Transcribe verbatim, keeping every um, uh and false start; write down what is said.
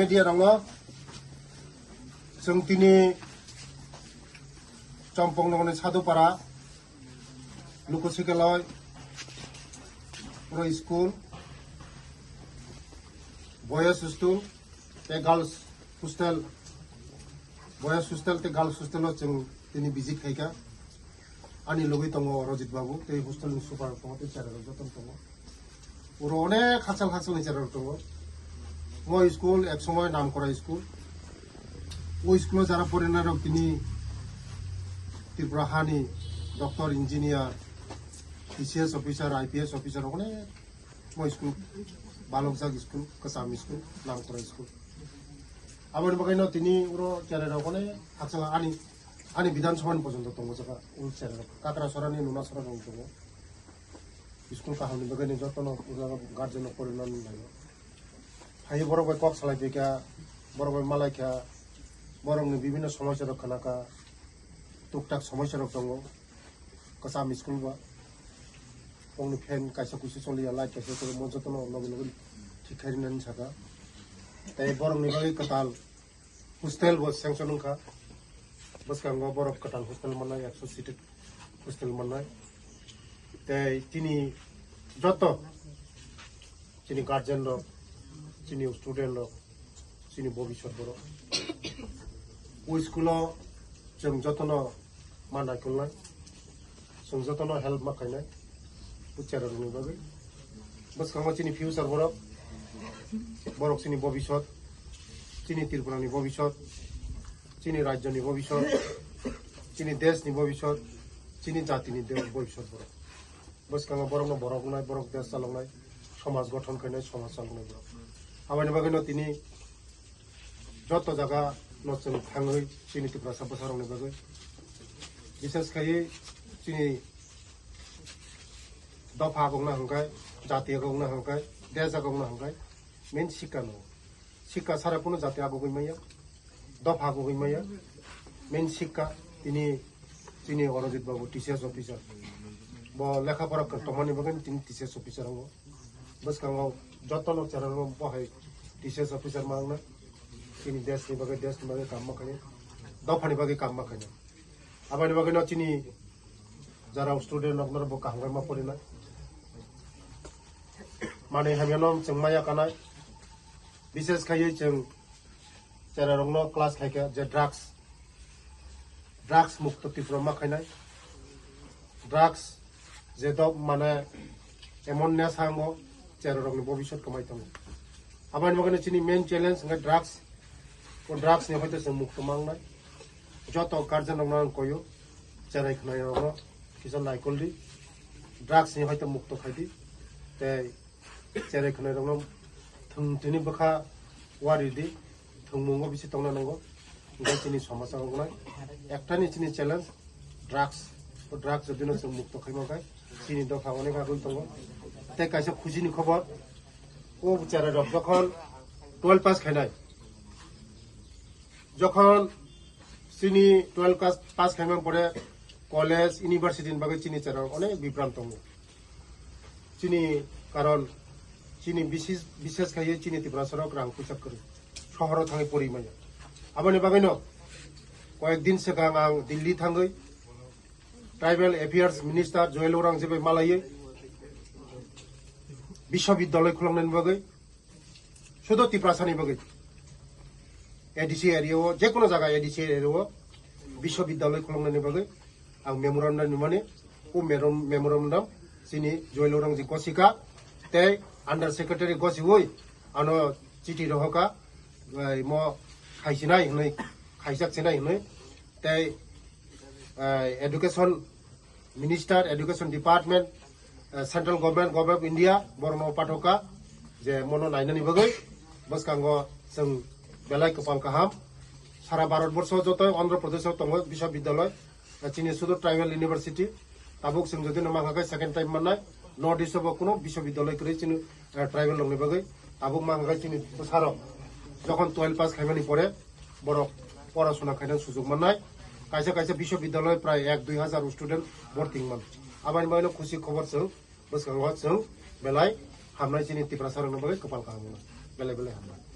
Dia rangno chwng tini Chompong nogni Sadupara Lukusikaloi Pro School, Boys Hostel tei Girls Hostel, Boys Hostel tei Girls Hostel o chwng tini visit khaikha. Ani logoi tongo Rajit Babu tei hostel ni super tongo tei chera rok joto tongo. Oro onek hachal hachal ni chera rok tongo. Mo school ek somoy nam kora school. O school o jara porinai rok tini Tripura hani doctor, engineer, T C S officer, I P S officer rok onek mo school balokjak school, kwcham school, nam kora school. Aboni bagwi no tini oro chera rok onek hachal ani, ani Bidhan Sabha ni pojonto tongo jaka o chera rok. Kakrasora ni Nunasora rok tongo. School kaham ni bagwi ni joto no o jaga guardian no porinani nango. Phai borok bai kok salai phaikha, borok bai malai kha, borok ni bibhinno somosya rok khana kha, tuktak somosya rok tongo. Kwcham school ba. Bongni fan kaisa kuisu choliya, light kaisa choliya, mo jotono logi logi thik khai rinani saka. Tei borokni bagwi kwtal hostel bo sanction wngkha. Bwskango borok kwtal hostel mannai, ekso seated hostel mannai. Tei chini joto chini guardian rok, chini student rok, chini bobiswt borok. O school o chwng jotono ma naikolnai, chwng jotono help ma khainai, o chera rokni bagwi. Bwskango chini future borok, borok chini bobiswt, chini Tripura ni bobiswt, chini rajyo ni bobiswt, chini desh ni bobiswt, chini jati ni de-, bobiswt borok. Bwskango borokno borok wngnai, borok desh chaloknai, somaj gothon khainai, somaj chaloknai borok. Aboni bagwino tini joto jaga no chwng thangwi chini Tiprasa bwsarokni bagwi, bises khaiwi chini dopha agokna hwnkhai, jati agokna hwnkhai, desh agokna hwnkhai, main sikha no. Sikha sara kunu jati agogwi maya, dopha agogwi maya, main sikha tini chini Orojit Babu T C S officer. Bo lekha pora kwrwngtongmani bagwi tini T C S officer wngo. Bwskango jotono cherarno bo hai T C S officer ma wngna. Chini desh ni bagwi, desh ni bagwi kam ma khainai, dopha ni bagwi kam ma khainai. Aboni bagwi no chini jara student rok no bo kaham ma porinai. Manwi hamya no chwng maya kanai. Bises khaiwi chwng chera rok no class khaikha je drugs, drugs mukto Tripura ma khainai. Drugs je dok mane emon nesa wngo, chera rokni bobiswt kwmai tongo. Aboni bagwi chini main challenge wngkha drugs. O drugs ni hoite chwng mukto ma wngnai. Joto guardian rokno ang koyo, cherai khwnai rokno kisa naikol di. Drugs ni hoite mukto khai di. Tei cherai khwnai rokno thwng tini bwkha wari di, thwngmungo bisi tongna nango. Hingke chini somaj o wngnai ekta ni chini challenge drugs. O drugs jodi no chwng mukto khaima khe chini dopha onek agoi tongo. Tei kaisa khusi ni khobor, o cherai rok jokhon twelve pass khainai, jokhon chini twelve pass, pass khaimani pore college, university ni bagwi chini chera rok onek bipran tongo. Chini karon chini bises, bises khaiwi chini Tiprasa rok rang puisa kwrwi, sohoro thangwi pori maya. Aboni bagwino koyek din swkang ang Delhi thangwi Tribal Affairs Minister Juwel Orang jebai malaiwi biswabidyaloi khuloknani bagwi, sudo Tiprasani bagwi A D C area o, je kono jaga A D C area o biswabidyaloi khuloknani bagwi ang memorandum rimani. O merom-, memorandum chini Juwel Orang ji gosika tei under secretary gosiwi ano chiti rohoka, eh, mo khaisinai hinwi, khaisak sinai hinwi tei, eh, education Minister, Education Department, eh, Central Government, Government of India, borokno pathoka je mono nainani bagwi bwskango chwng belai kwpal kaham. Sara Bharat borsho joto Andhra Pradesh o tongo biswabidyaloi, eh, chini sudo Tribal University, tabuk chwng jodi no mankha khe second time mannai, North East o bo kuno biswabidyaloi kwrwi chini, eh, tribal rokni bagwi. Tabuk mankha khe chini bwsarok jokhon twelve pass khaimani pore borok porasona khainani sujuk mannai. Kaisa kaisa biswabidyaloi prai ek dui hajar student borti wngmano. Aboni bagwino khusi khobor chwng bwskango chwng belai hamnai chini Tiprasa rokni bagwi kwpal kaham wngmano. Belai belai hamnai.